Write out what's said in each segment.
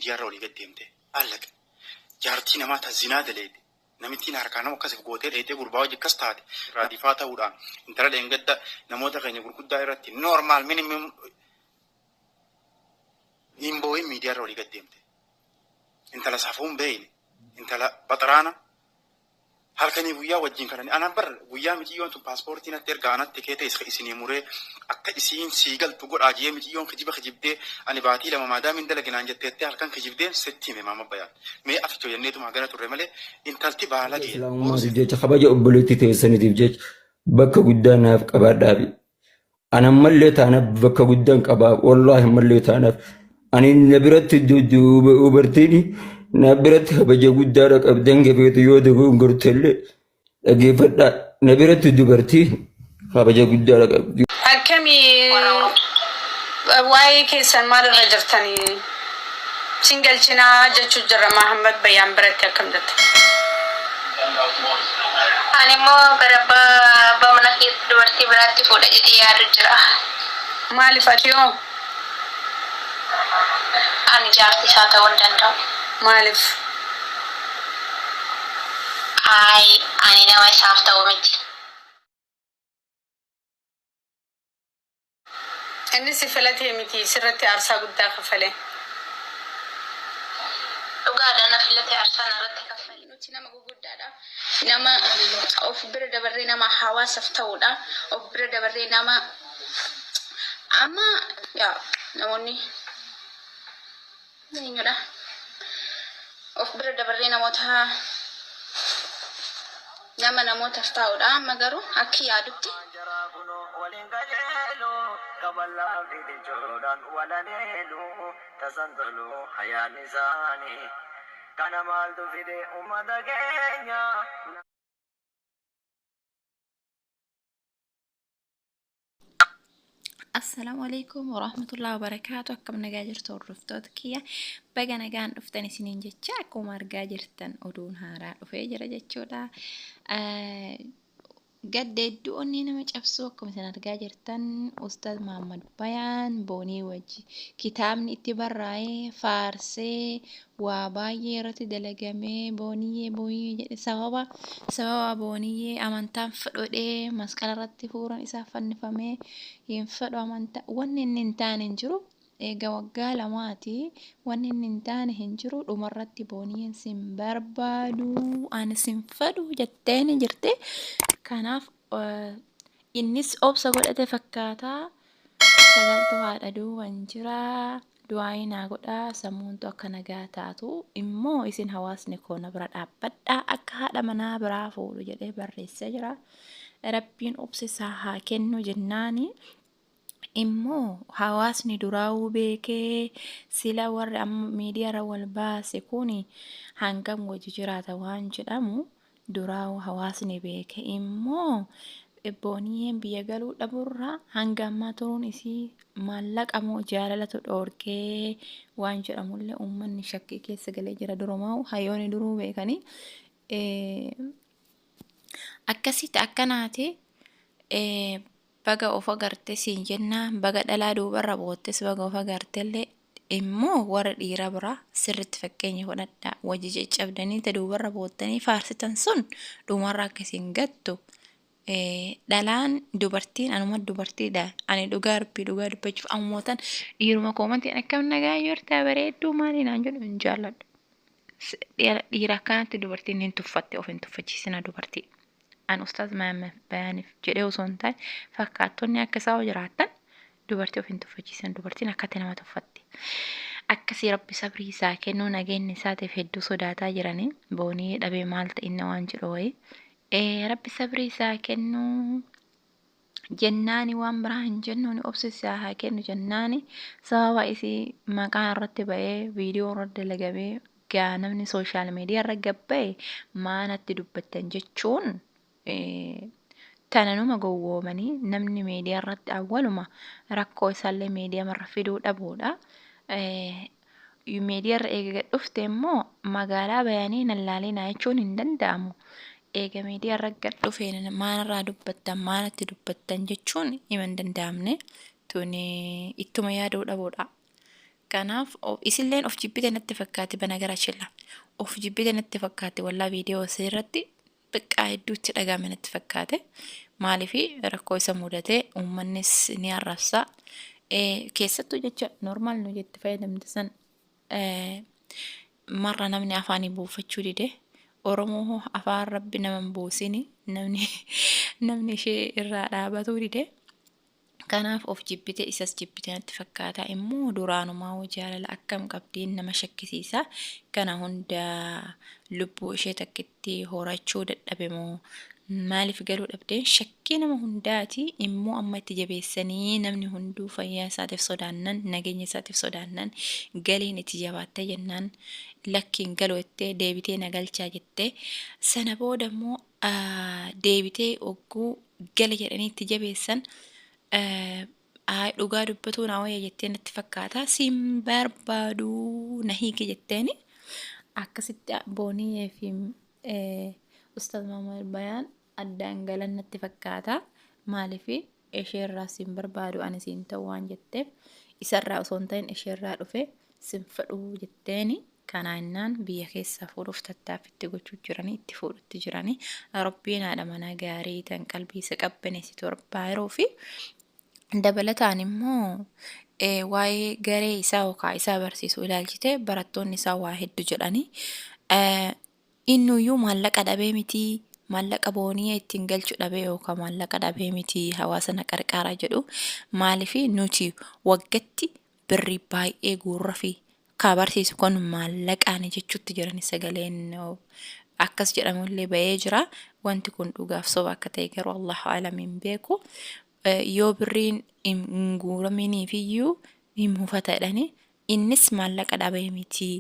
Miidiyaarra olii gad deemtee. Allaqa. Jaartii namaa ta zinaa daleeyde. Namittiin harkaa nama akkas if gootee dheeyxee gurbaa wajji akkas taate. Raadifaa ta'uudhaan intala dheengadda namoota keenya gurguddaa irratti normal minimum hin boo'in miidiyaarra olii gad deemte. Intala safuu hin beeyne. Intala baxaraana Halkanii guyyaa wajjin kadhani. Anaan bar guyyaa miciyyoon tun paaspoortii natti ergaa anatti keete isinii muree akka isiin sii galtu godhaa jee miciyyoon kijiba kijibdee ani baatii 2 maadaamiin dalage naan jetteettee halkan kijibdeen sitti hime maama bayaan. Mee aficho jenneetuma hagana turre malee intalti baalageedha. Islaamummaatiif jecha kabaja obboleettii teessaniitiif jecha bakka guddaa naaf qabaadhaafi. Ani ammallee taanaaf bakka guddaan qaba. Wallaahi ammallee taanaaf. Ani na biratti dubartiin na biratti kabaja guddaadha qabdi hanga feetu yoo dogongortellee dhageeffadhaa. Na biratti dubartiin kabaja guddaadha qabdi. Akkami waa'ee keessan maalirra jirtanii? Sin galchinaa jechuu jirra Mahammad Bayaan biratti akkam jetta? Ani immoo gara abbaa abbaa mana kiyyatti dubartii biraatti fuudha jedhee yaadu jira. Maaliif ati hoo? Ani jaartii isaa ta'uu hin danda'u. Maaliif? Ayi ani nama isaaf ta'u miti. Inni si filatee miti sirratti aarsaa guddaa kaffale. Dhugaadha na filate aarsaa narratti kaffale. Nuti nama guguddaadha. Nama of bira dabarree nama hawaasaf ta'uudha. Of bira dabarree nama amma yaa namoonni eenyudha? Of bira dabarree namoota nama namootaaf taa'uudha. Amma garuu akki yaadutti Jaraa kunoo waliin qajeelu kaballaaf dhidhichoodhaan wal haleelu tasan tolu hayaan isaanii kana maaltu fide ummata keenya. Assalaamu alaikum warahmatullahi wabarakaatu. Akkam nagaa jirtu hordoftoota kiyya. Baga nagaan dhuftan isiniin jecha akkuma argaa jirtan oduun haaraa dhufee jira jechuudha. Gadda hedduu onnee nama cabsuu akkuma isin argaa jirtan Ustaaz Muhammad Bayaan boonii wajji kitaabni itti barraa'ee faarsee waa baay'ee irratti dalagamee booniyyee booniyyee jedhe sababa sababa booniyyee amantaan fedhu jedhee masqala irratti fuuran isaa fannifamee hin fedhu amantaa wanni inni hin taane hin jiru eega waggaa lamaati wanni inni hin taane hin jiru dhumarratti booniyyeen sin barbaadu ani sin fedhu jetteeni jirti kanaaf innis obsa godhate fakkaata sagaltu haadha duuban jira du'aa'ii naa godhaa sammuuntu akka nagaa taatu immoo isin hawaasni koo na bira dhaabbadhaa akka haadha manaa biraa fuudhu jedhee barreessee jira rabbiin obsa isaa haa kennu jennaani immoo hawaasni duraa'uu beekee sila warri amma miidiyaarra wal baase kun hangam wajji jiraata waan jedhamu duraa'uu hawaasni beeke immoo Booniyyeen biyya galuu dhabuurra hanga ammaa turuun isii maallaqa moo jaalalatu dhoorkee waan jedhamullee uummanni shakkii keessa galee jira durumaa hayyoonni duruu beekanii akkasitti akkanaati baga of agarte siin jenna baga dhalaa duubarra boottes baga of agartellee immoo warra dhiira biraa sirritti fakkeenya fudhadhaa wajji caccabdanii ta duubarra boottanii faarsitan sun dhumarra akka isin gattu dhalaan dubartiin anuma dubartiidha ani dhugaa rabbii dhugaa dubbachuuf ammootan dhiiruma koomantiin akkam nagaa jirta bareedduu maali naan jedhu hin jaalladhu dhiira akkanatti dubartiin hin tuffatte of hin tuffachiisina dubartii an ustaaz Mahammad Bayaaniif jedhee osoo hin taane fakkaattonni akka isaa yoo jiraattan dubartii of hin tuffachiisin dubartiin akkatti nama tuffatti. Akkasii rabbi sabrii isaa kennuu nageenya isaatiif hedduu sodaataa jiranii boonii dhabee maal ta'inna waan jedhu wayii. Rabbi sabrii isaa kennuu jennaani waan biraa hin jennuuni obsi isaa haa kennu jennaani sababa isii maqaan irratti ba'ee viidiyoo irratti dalagamee gaa namni sooshaal miidiyaa irra gabba'e maa natti dubbattan jechuun tana numa gowwoomanii namni miidiyaa irratti awwaluma rakkoo isaallee miidiyaa irra fiduu dhabuudha. Miidiyaa irra eega gad dhufte immoo magaalaa bayanii nallaalinaa jechuun hin danda'amu. Eega miidiyaa irra gad dhufe maanarraa dubbattan maanatti dubbattan jechuun hima hin danda'amne. Tuni ittuma yaaduu dhabuudha. Kanaaf isilleen of jibbite natti fakkaatti banagara chilla. Of jibbite natti fakkaatti wallaa viidiyoo isii irratti xiqqaa hedduutti dhagahame natti fakkaate. Maaliif rakkoo isa mudate uummannis ni arrabsa. Keessattuu jecha normaal nu jetti fayyadamte san marra namni afaanii buufachuu dide. Oromoo hoo afaan rabbi nama hin buusini namni namni ishee irraa dhaabatuu dide. Kanaaf of jibbite isas jibbite natti fakkaata. Immoo duraanumaa hoo jaalala akkam qabdiin nama shakkisiisa. Kana hunda lubbuu ishee takkitti horachuu dadhabe moo maaliif galuu dhabdeen shakkii nama hundaati. Immoo amma itti jabeessanii namni hunduu fayyaa isaatiif sodaannan nageenya isaatiif sodaannan galiin itti jabaattee jennaan lakkiin galu jettee deebitee na galchaa jettee sana booda immoo deebitee ogguu gala jedhanii itti jabeessan dhugaa dubbatuu naa wayya jettee natti fakkaata. Siin barbaadu na hiiki jetteeni akkasitti booniyee fi Ustaaz Maamad Bayaan addaan galan natti fakkaata. Maaliif isheerraa siin barbaadu ani siin ta'u waan jetteef isarraa osoo hin ta'in isheerraa dhufe sin fedhu jetteeni. Kanaa jennaan biyya keessaa fuudhuuf tattaaffitti gochuu jiranii itti fuudhutti jiranii. Rabbiin haadha manaa gaarii tan qalbii isa qabbaneessitu Rabbaa yeroo fi dabalataan immoo waa'ee garee isaa yookaan isaa barsiisu ilaalchite barattoonni isaa waa hedduu jedhanii. Innuyyuu maallaqa dhabee miti maallaqa boonii ittiin galchu dhabee yookaan maallaqa dhabee miti hawaasa na qarqaaraa jedhu. Maaliif nuti waggatti birrii baay'ee guurrafi kaa barsiisu kun maallaqaani jechuutti jirani sagaleen akkas jedhamullee ba'ee jira. Wanti kun dhugaaf soba akka ta'e garuu Allahu alam hin beeku. Yoo birriin hin guuraminiifiyyuu hin mufata jedhani innis maallaqa dhabee miti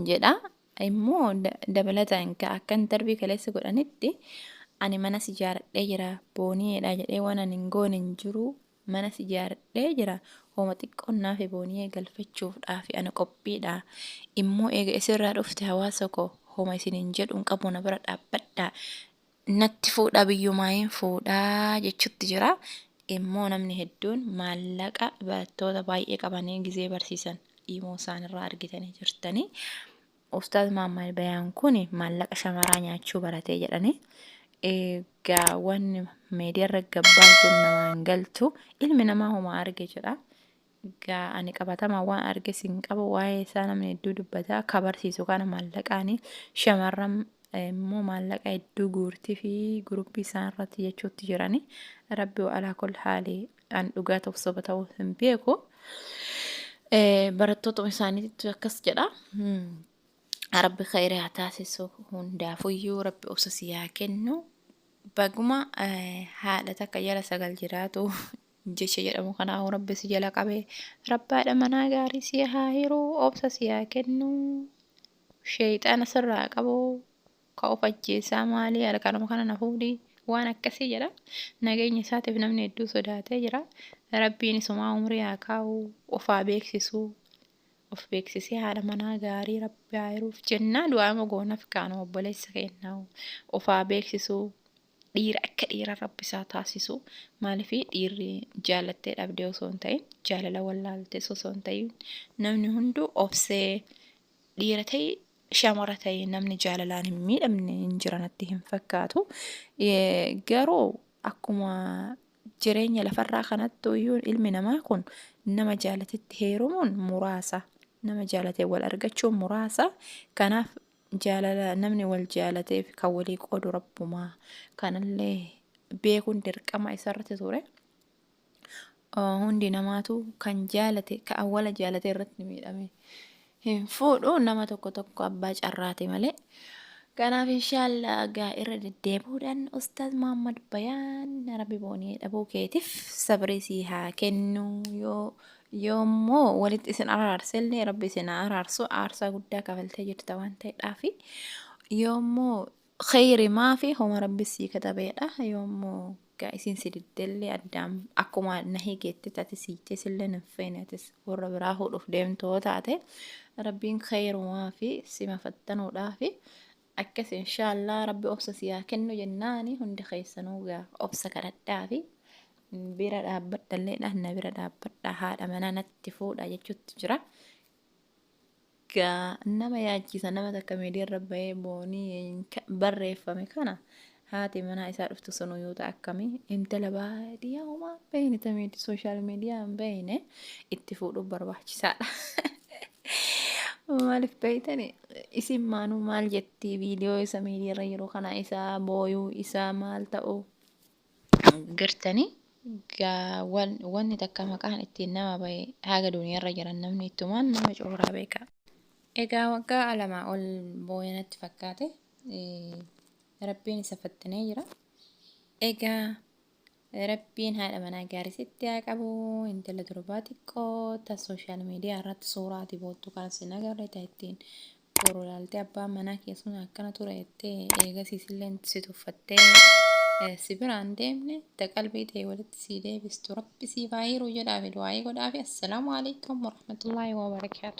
jedha. Immoo dabalataan akka intarvii kaleessa godhanitti ani manas ijaaradhee jira booniyeedha jedhee waan ani hin goone hin jiru manas ijaaradhee jira homa xiqqoon naafi booniyee galfachuuf dhaafi ani qophiidha immoo eega isirraa dhufte hawaasa koo homa isin hin jedhu hin qabu na bira dhaabbadhaa natti fuudhaa biyyumaayin fuudhaa jechutti jira immoo namni hedduun maallaqa barattoota baay'ee qabanii gizee barsiisan imoo isaanirraa argitanii jirtanii. Ustaaz Maammaad Bayaan kun maallaqa shamaraa nyaachuu baratee jedhanii. Egaa wanni miidiyaarra gabbaan namaan galtu ilmi namaa homaa arge jedha. Egaa ani qabatamaa waan arge sin qabu waa'ee isaa namni hedduu dubbata. Ka barsiisu kana maallaqaani shamarran immoo maallaqa hedduu guurtii fi guruppii isaan irratti jechuutti jirani. Rabbi alaa kul haali an dhugaa ta'uuf soba ta'uu hin beeku. Barattootuma isaaniitu akkas jedha. Rabbi khayrii haa taasisu hundaafuyyuu rabbi obsa si haa kennu. Baguma haadha takka jala sagal jiraatu jecha jedhamu kanaafuu rabbi si jala qabee rabbi haadha manaa gaarii si haa hiru obsa si haa kennu. Sheeyxaana sirraa qabu ka of ajjeesaa maalii halkanuma kana na fuudhi waan akkasii jedha. Nageenya isaatiif namni hedduu sodaatee jira. Rabbiin isumaa umrii haa kaa'u of haa beeksisu. Of beeksisee haadha manaa gaarii rabbi haa hiruuf jennaa du'aama goonaaf kaanuma obboleessa keenya of haa beeksisu. Dhiira akka dhiira rabbi isaa taasisu. Maaliif dhiirri jaalattee dhabdee osoo hin ta'in jaalala wallaaltees osoo hin ta'in namni hunduu obsee dhiira ta'e shamara ta'e namni jaalalaan hin miidhamne hin jira natti hin fakkaatu. Garuu akkuma jireenya lafarraa kanatti iyyuu ilmi namaa kun nama jaalatetti heerumuun muraasa. Nama jaalatee wal argachuun muraasa. Kanaaf jaalala namni wal jaalateef kan walii qoodu rabbumaa. Kanallee beekuun dirqama isarratti ture. Hundi namaatu kan jaalate ka awwala jaalate irratti miidhame hin fuudhu nama tokko tokko abbaa carraati malee. Kanaaf inshaallah gaa irra deddeebi'uudhaan Ustaaz Muhammad Bayaan Rabbi boonii dhabuu keetiif sabrii sii haa kennu yoo yoommoo walitti isin araarsellee Rabbi isin haa araarsu aarsaa guddaa kafaltee jirta waan ta'eedhaafi yoommoo Kheyri maafi homa rabbi sii katabeedha yoommoo gaa isiin si diddellee addaan akkuma na hiikeetti ati siichee silleen hin feene atis warra biraa fuudhuuf deemtu yoo taate rabbiin kheyrumaa fi sima fattanuudhaafi akkas inshaallah rabbi obsa si haa kennu jennaani hundi keessanuu gaa obsa kadhadhaafi. Bira dhaabbadhalleedha na bira dhaabbadha haadha manaa natti fuudha jechuutti jira. Gaa nama yaachisa nama takka miidiyaa irra bahee boonii barreeffame kana haati manaa isaa dhuftu sunuu yoo ta'a akkamii intala baadiyyaa homaa hin beekne ta sooshaal miidiyaa hin beekne itti fuudhuun barbaachisaadha. Maaliif beektani isin maanuu maal jetti viidiyoo isa miidiyaa irra jiru kana isaa booyuu isaa maal ta'u gartanii gaa wanni takka maqaan ittiin nama bahe haga duniyaarra jiran namni ittumaan nama cooraa beeka. Egaa waggaa lamaa ol booya natti fakkaate rabbiin isa fattanee jira. Egaa Rabbiin haadha manaa gaarii sitti haa qabu. Intala durbaa xiqqoo ta sooshaal miidiyaa irratti suuraa ati boottu kana sin agarre ta ittiin boru ilaaltee abbaan manaa kee sun akkana ture jettee eegasii silleen si tuffattee si biraan deemne ta qalbii ta'e walitti sii deebistu rabbi siif haa hiru jedhaafi du'aayii godhaafi. Assalaamu alaikum warahmatullaahi wabarakaatu.